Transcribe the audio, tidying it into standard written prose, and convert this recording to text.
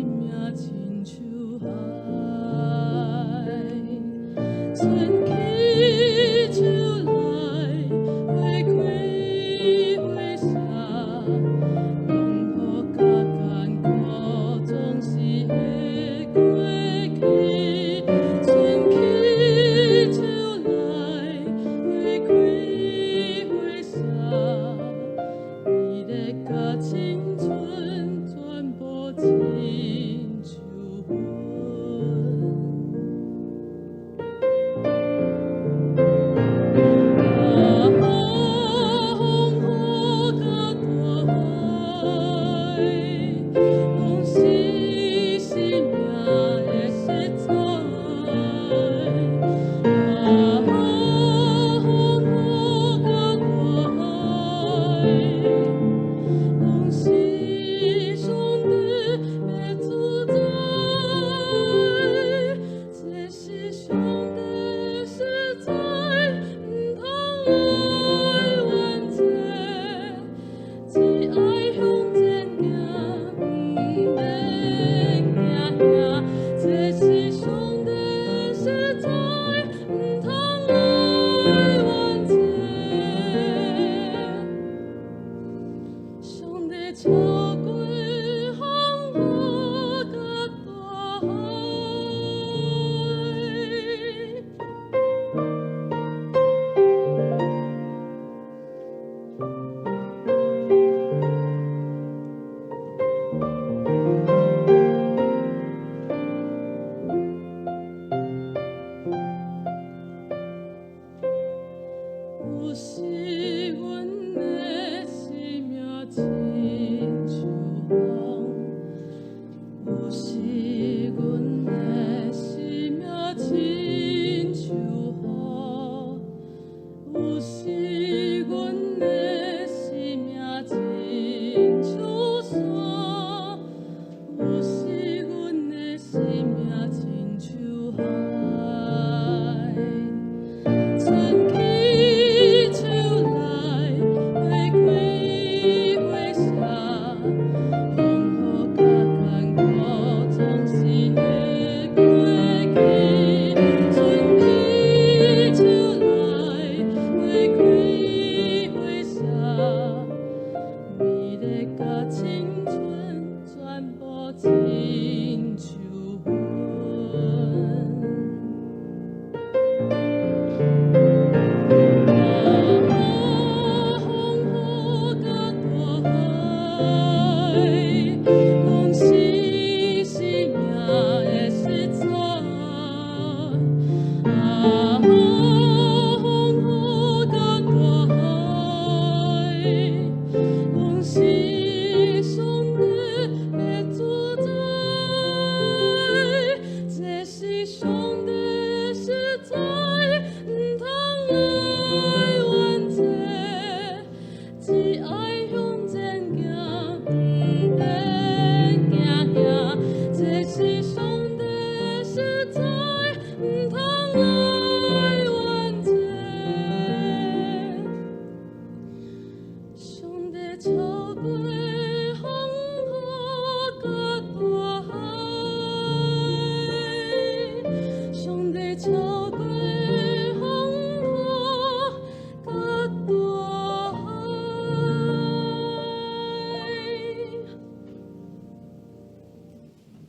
命親像海，春去秋來，花開花謝，風雨佮艱苦總是會過去。春去秋來，花開花謝，美麗佮青春全部親像雲。啊，風雨佮大海，攏是生命的色彩。啊，風雨佮大海，攏是上帝的主宰。這是上帝實在，毋通來怨這，只愛向前行，毋免驚嚇。這是上帝實在，毋通來怨這。上帝超過風雨佮大海。有時阮的生命親像風，有時阮的生命親像雨，有時阮的生命親像山，有時阮的生命親像海。春去秋來，花開花謝，風雨佮艱苦總是會過去。春去秋來，花開花謝，美麗佮青春全部親像雲。啊，風雨佮大海，攏是生命的色彩。啊，風雨佮大海，攏是上帝的主宰。這是上帝實在，毋通來怨這，只愛向前行，毋免驚嚇。這是上帝實在，毋通來怨這。上帝超過風雨佮大海，上帝超